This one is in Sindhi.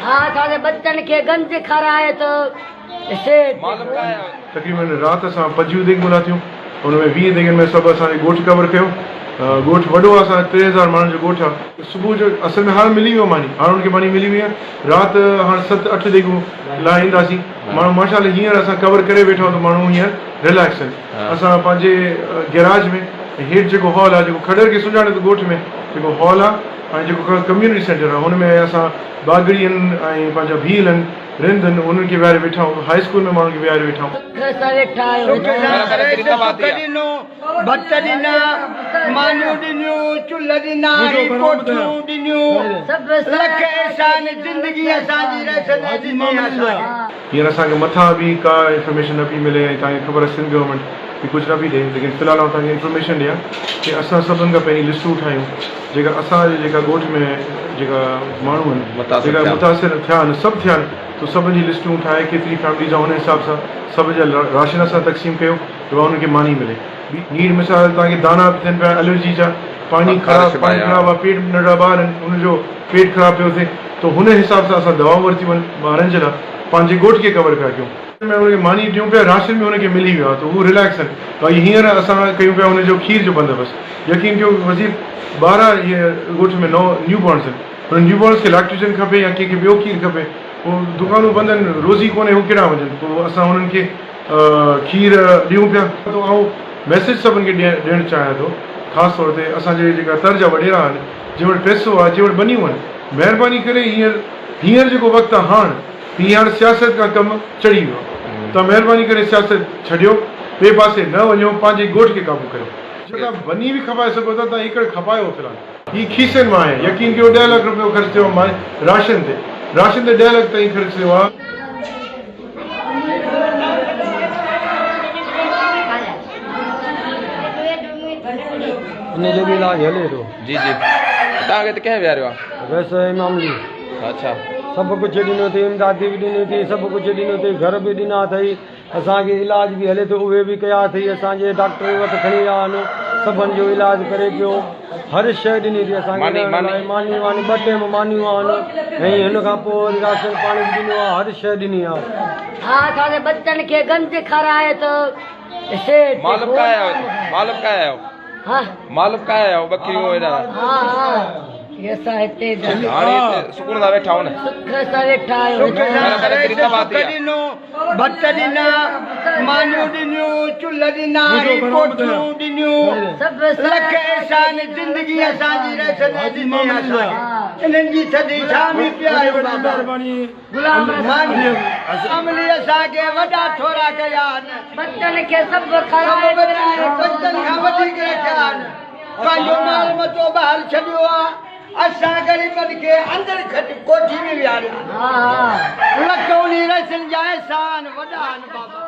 ها اسان جي ٻچن کي گنج کارائي ٿو سيٺ. تقريبن رات اسان پنجويهه ديڳون لاٿيون ان ۾ 20 ديڳن ۾ سڀ اسان جي ڳوٺ ڪور ڪيو ڳوٺ وڏو آهي اسان 3000 ماڻهن جو ڳوٺ آهي صبح جو اصل ۾ هاڻ ملي ويو ماني هاڻ ان کي ماني ملي وئي آهي رات هاڻ ست اٺ ديڳون لاهينداسين ماڻهو ماشاء الله هينئر اسان ڪور ڪري ويٺا آهيون ته ماڻهو هينئر رليڪس آهن اسان پنهنجي گيراج ۾ هيٺ جيڪو هال آهي جيڪو کڏهر کي سڃاڻي ٿو ڳوٺ ۾ جيڪو هال آهي ۽ جيڪو ڪميونٽي سينٽر آهي ان ۾ اسان باگڙين ۽ پنهنجا ڀيل آهن رند آهن انهن کي ويهاري ويٺا آهيون هاء اسڪول ۾ ماڻهن کي ويهاري ويٺا آهيون. سک سان ويٺا آهيون. سک سان رهيس سک ڏنو، ڀت ڏنا، مانيون ڏنيون، چلهه ڏنا، هي ڪوٺيون ڏنيون، لک احسان زندگي اسان جي رهيس نه ڏني اسان کي. هينئر اسان کي مٿان به ڪا انفارميشن نه پئي ملي ۽ توهان کي خبر آهي سنڌ گورنمينٽ به ڪجهه نه پئي ڏئي ليڪن في الحال آئون توهان کي انفارميشن ڏيان ڪي اسان سڀن کان پهرين لسٽون ٺاهيون جيڪا اسان جي جيڪا ڳوٺ ۾ جيڪا ماڻهو آهن جيڪا متاثر ٿيا آهن سڀ ٿيا آهن تو سڀن جي لسٽون ٺاهي ڪيتري فيمليز آهن ان حساب سان سڀ جا راشن اسان تقسيم ڪيو ته انهن کي ماني ملي ٻي نيڊ مثال توهان کي داڻا به ٿين پيا الرجي جا پاڻي خراب پاڻي خراب آهي پيٽ ننڍڙا ٻار آهن ان جو پيٽ خراب پيو ٿئي ته هن حساب سان اسان دوائون ورتيون آهن ٻارن جي لاء پنهنجي ڳوٺ کي ڪور پيا ڪيون. ۾ ان کي ماني ڏيون پيا راشن به ان کي ملي ويو آهي ته هو رليڪس آهن باقي هينئر اسان ڪيون پيا ان جو کير جو بندوبست يقين ڪيو وزير 12 هينئر ڳوٺ ۾ نو نيو بارنس آهن انهن نيو بارنس کي ليڪٽوجن کپي يا ڪنهن کي ٻيو کير کپي پوء دڪانون بند آهن روزي ڪونهي هو ڪيڏانهن وڃن پوء اسان انهن کي کير ڏيون پيا ته آئون ميسيج سڀن کي ڏيڻ چاهيان ٿو خاص طور تي اسان جي جيڪا تر جا وڏيرا آهن جن وٽ پئسو آهي جن وٽ ٻنيون آهن مهرباني ڪري هينئر هينئر جيڪو وقت آهي هاڻ هي هاڻ سياست کان ڪم چڙهي ويو آهي توهان مهرباني ڪري سياست ڇڏيو ٻئي پاسي نه وڃو پنهنجي ڳوٺ کي قابو ڪريو. جيڪا ٻني به کپائي سگهو ٿا توهان ايڪڙ کپايو في الحال. هي کيسن مان آهي يقين ڪيو ڏهه لک روپيو خرچ ٿيو آهي راشن تي راشن تي ڏهه لک تائين خرچ ٿيو آهي. ان جو به علاج هلي ٿو. جي جي توهان کي هتي ڪنهن ويهاريو آهي؟ رئيس امام علي. اڇا. سڀ ڪجهه ڏنو اٿئي امدادي به ڏني اٿئي سڀ ڪجهه ڏنو اٿئي گهر به ڏنا اٿئي اسان کي علاج به هلي ٿو اهي به ڪيا اٿئي اسان جي ڊاڪٽر وٽ کڻي ويا آهن سڀن جو علاج ڪري پيو هر شيء ڏني اٿئي اسان کي رهڻ لاء ماني واني ٻه ٽيم مانيون آهن ۽ هن کان پوء وري راشن پاڻي به ڏنو آهي هر شيء ڏني آهي. ها اسان جي ٻچن کي گنج کارائي ٿو سيٺ. مال به ڪاهي آيو مال به ڪاهي آيو. ها. مال به ڪاهي آيو ٻڪريون هيڏا. ها ها هي اسان هتي جا. هاڻي هتي سڪون سان ويٺا آهيو نه. سک سان ويٺا آهيون. سک سان رهيس سک ڏنو، ڀت ڏنا، مانيون ڏنيون، چلهه ڏنا، هي ڪوٺيون ڏنيون، لک احسان زندگي اسان جي رهيس نه ڏني اسان کي انهن جي ٿڌي ڇانو ۾ پيا آهيون بابا. عملي اسان کي وڏا ٿورا ڪيا آهن. ٻچن کي سڀ کارائي پياري ٻچن کان وڌيڪ رکيا آهن. پنهنجو مال متو ٻاهر ڇڏيو آهي. اسان غريبن کي اندر کٽ ڪوٺي ۾ ويهاريو آهي. لک انهي رئيسن جا احسان وڏا آهن بابا.